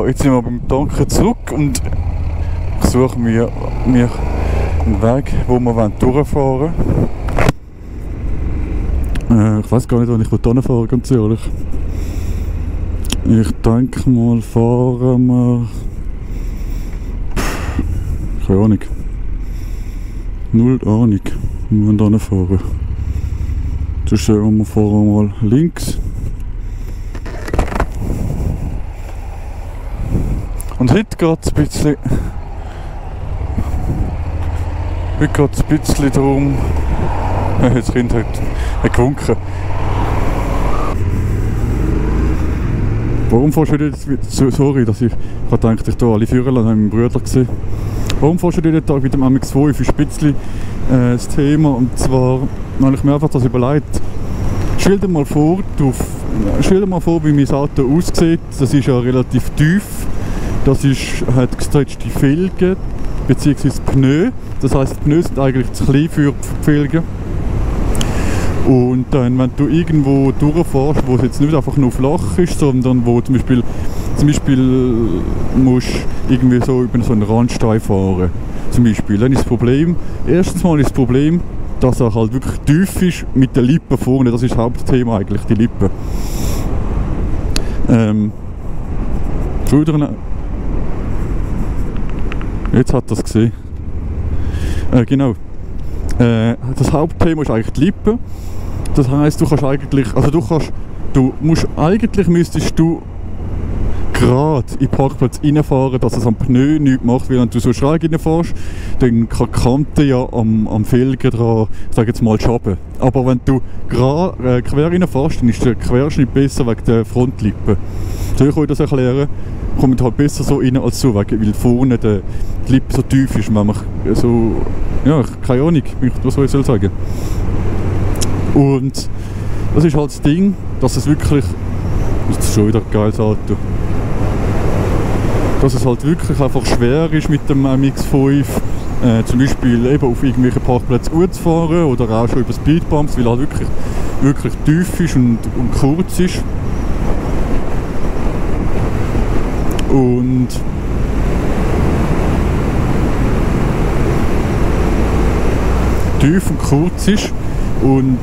So, jetzt sind wir beim Tanken zurück und ich suche mir einen Weg, wo wir durchfahren wollen. Ich weiß gar nicht, wann ich hinfahren will, ganz ehrlich. Ich denke mal, fahren wir... Keine Ahnung. Null Ahnung, wo wir hinfahren. Sonst fahren wir mal links. Und heute geht es ein bisschen darum... Das Kind hat gewunken. Warum fährst du jetzt... Sorry, dass ich dachte, ich hier alle Führer lasse, habe meinen Bruder gesehen. Warum fährst du jeden Tag mit dem MX5? Ist ein bisschen das Thema. Und zwar habe ich mir einfach das überlegt. Stell dir mal vor, wie mein Auto aussieht. Das ist ja relativ tief. Das hat gestretchte Felgen bzw. Pneu. Das heisst, die Pneu sind eigentlich zu klein für die Felgen. Und dann, wenn du irgendwo durchfährst, wo es jetzt nicht einfach nur flach ist, sondern wo zum Beispiel musst irgendwie so über so einen Randstein fahren. Zum Beispiel. Dann ist das Problem, erstens mal ist das Problem, dass er halt wirklich tief ist mit den Lippen vorne. Das ist das Hauptthema eigentlich, die Lippen. Schultern. Jetzt hat er es gesehen. Genau. Das Hauptthema ist eigentlich die Lippen. Das heisst, müsstest du gerade in den Parkplatz reinfahren, dass es am Pneu nichts macht, weil wenn du so schräg reinfährst, dann kann die Kante ja am Felgen dran, sag jetzt mal, schaben. Aber wenn du quer reinfährst, dann ist der Querschnitt besser wegen der Frontlippe. So kann ich das erklären. Kommt halt besser so rein als so, weil vorne die Lippe so tief ist, wenn man so, ja, keine Ahnung, was soll ich sagen. Und das ist halt das Ding, dass es wirklich, das ist schon wieder ein geiles Auto, dass es halt wirklich einfach schwer ist mit dem MX5, zum Beispiel eben auf irgendwelchen Parkplätzen zu fahren oder auch schon über Speedbumps, weil er halt wirklich tief ist und kurz ist. Und tief und kurz ist und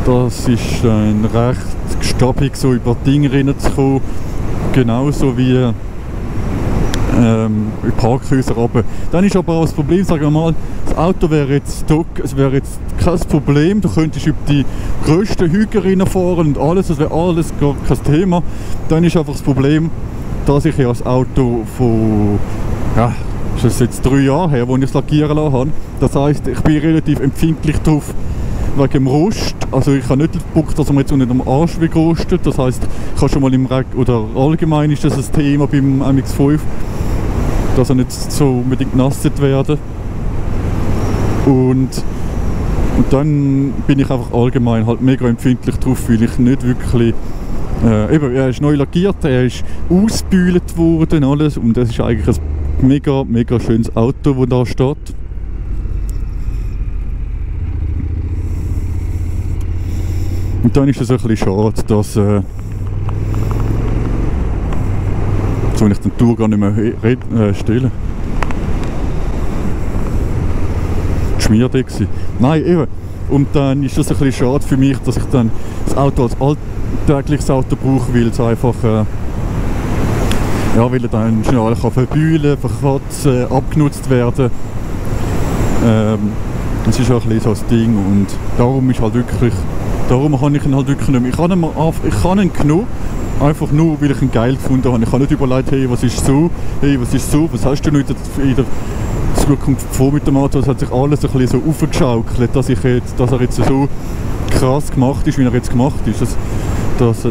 das ist dann recht gestabig, so über Dinge reinzukommen, genauso wie in Parkhäuser runter. Dann ist aber auch das Problem, sagen wir mal, das Auto wäre jetzt kein Problem, du könntest über die grössten Hügel reinfahren und alles, das wäre alles gar kein Thema. Dann ist einfach das Problem, dass ich ja das Auto von, ja, das ist jetzt 3 Jahre her, wo ich es lackieren lassen habe. Das heisst, ich bin relativ empfindlich drauf wegen dem Rost. Also ich habe nicht den Punkt, dass er mir jetzt unter dem Arsch wegrostet. Das heisst, ich habe schon mal im oder allgemein ist das ein Thema beim MX5, dass er nicht so unbedingt genasset werden. Und dann bin ich einfach allgemein halt mega empfindlich drauf, weil ich nicht wirklich er ist neu lackiert, er ist ausgebügelt worden, alles, und das ist eigentlich ein mega, mega schönes Auto, das da steht. Und dann ist es ein bisschen schade, dass so wenn ich den Tour gar nicht mehr stelle. Schmierdeck. Nein, eben. Und dann ist es ein bisschen schade für mich, dass ich dann das Auto als alltägliches Auto brauche, weil es einfach weil er dann schnell verbühlen, verkratzen, abgenutzt werden. Das ist auch ein bisschen so das Ding, und darum habe ich ihn halt wirklich nicht mehr. Ich kann ihn genommen, einfach nur, weil ich ihn geil gefunden habe. Ich habe nicht überlegt, was ist so, was hast du nicht in der Zukunft vor mit dem Auto. Es hat sich alles ein bisschen so aufgeschaukelt, dass er jetzt so krass gemacht ist, wie er jetzt gemacht ist.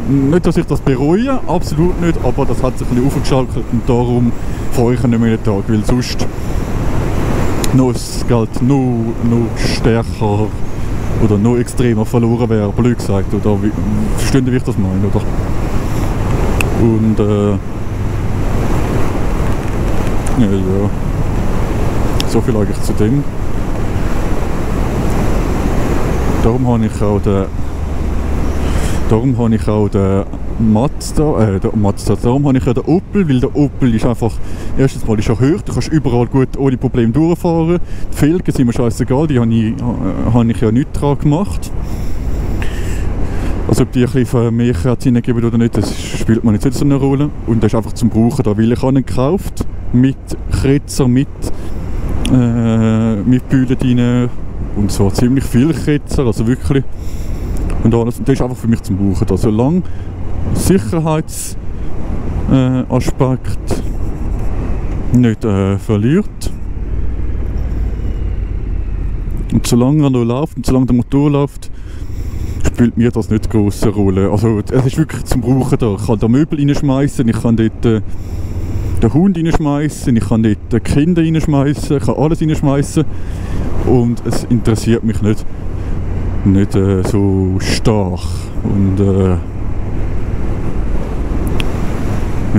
Nicht, dass ich das bereue, absolut nicht, aber das hat sich ein bisschen aufgeschaukelt, und darum freue ich ihn nicht mehr jeden Tag, weil sonst noch das Geld noch stärker oder noch extremer verloren wäre, blöd gesagt, oder verstehen Sie, wie ich das meine, oder? Und ja, so viel eigentlich zu dem. Darum habe ich auch Darum habe ich auch den Mazda, darum habe ich ja den Opel, weil der Opel ist einfach, erstens mal ist er hoch, du kannst überall gut ohne Probleme durchfahren. Die Felgen sind mir scheißegal, die habe ich ja nichts dran gemacht. Also ob die ein bisschen mehr Kerzinen geben oder nicht, das spielt mir nicht so eine Rolle. Und das ist einfach zum Brauchen da, weil ich habe ihn gekauft, mit Kretzer, mit Bühlen drin und zwar ziemlich viel Kretzer, also wirklich. Und alles, das ist einfach für mich zum Brauchen da. Solange Sicherheitsaspekt nicht verliert und solange er noch läuft und solange der Motor läuft, spielt mir das nicht eine grosse Rolle. Also es ist wirklich zum Brauchen da. Ich kann da Möbel reinschmeißen, ich kann dort den Hund reinschmeißen, ich kann dort Kinder reinschmeißen, ich kann alles reinschmeißen und es interessiert mich nicht so stark. Und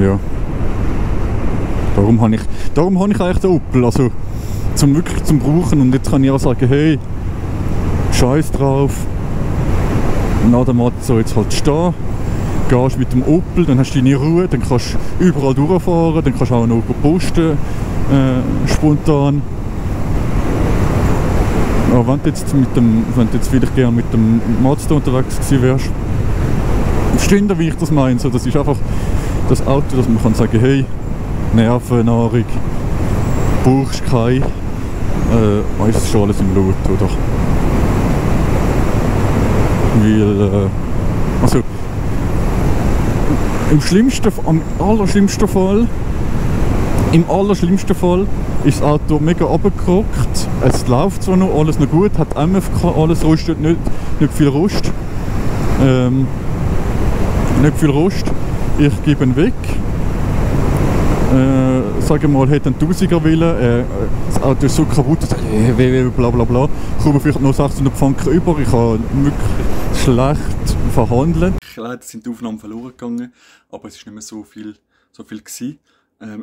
ja. Darum habe ich eigentlich den Opel, also wirklich zum Brauchen. Und jetzt kann ich auch sagen, hey, scheiß drauf, na der Mazda jetzt halt stehen, gehst mit dem Opel, dann hast du deine Ruhe, dann kannst du überall durchfahren, dann kannst du auch noch posten, spontan. Aber wenn du jetzt vielleicht gerne mit dem Mazda unterwegs gewesen wärst, verstehst du, wie ich das meine? So, das ist einfach das Auto, dass man kann sagen, hey, Nervennahrung, brauchst du keine, es ist schon alles im Lot, oder? Weil, also, im allerschlimmsten Fall ist das Auto mega runtergerockt. Es läuft zwar noch, alles noch gut, hat MFK, alles rostet nicht viel Rost. Nicht viel Rost. Ich gebe ihn weg. Sagen wir mal, hätte einen 1000er Willen, das Auto ist so kaputt, bla bla bla. Ich komme vielleicht noch 600 Franken über, ich habe wirklich schlecht verhandelt. Leider sind die Aufnahmen verloren gegangen, aber es war nicht mehr so viel gewesen.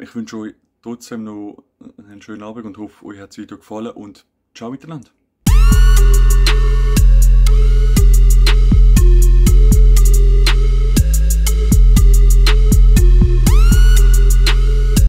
Ich wünsche euch trotzdem noch einen schönen Abend und hoffe, euch hat das Video gefallen und ciao miteinander.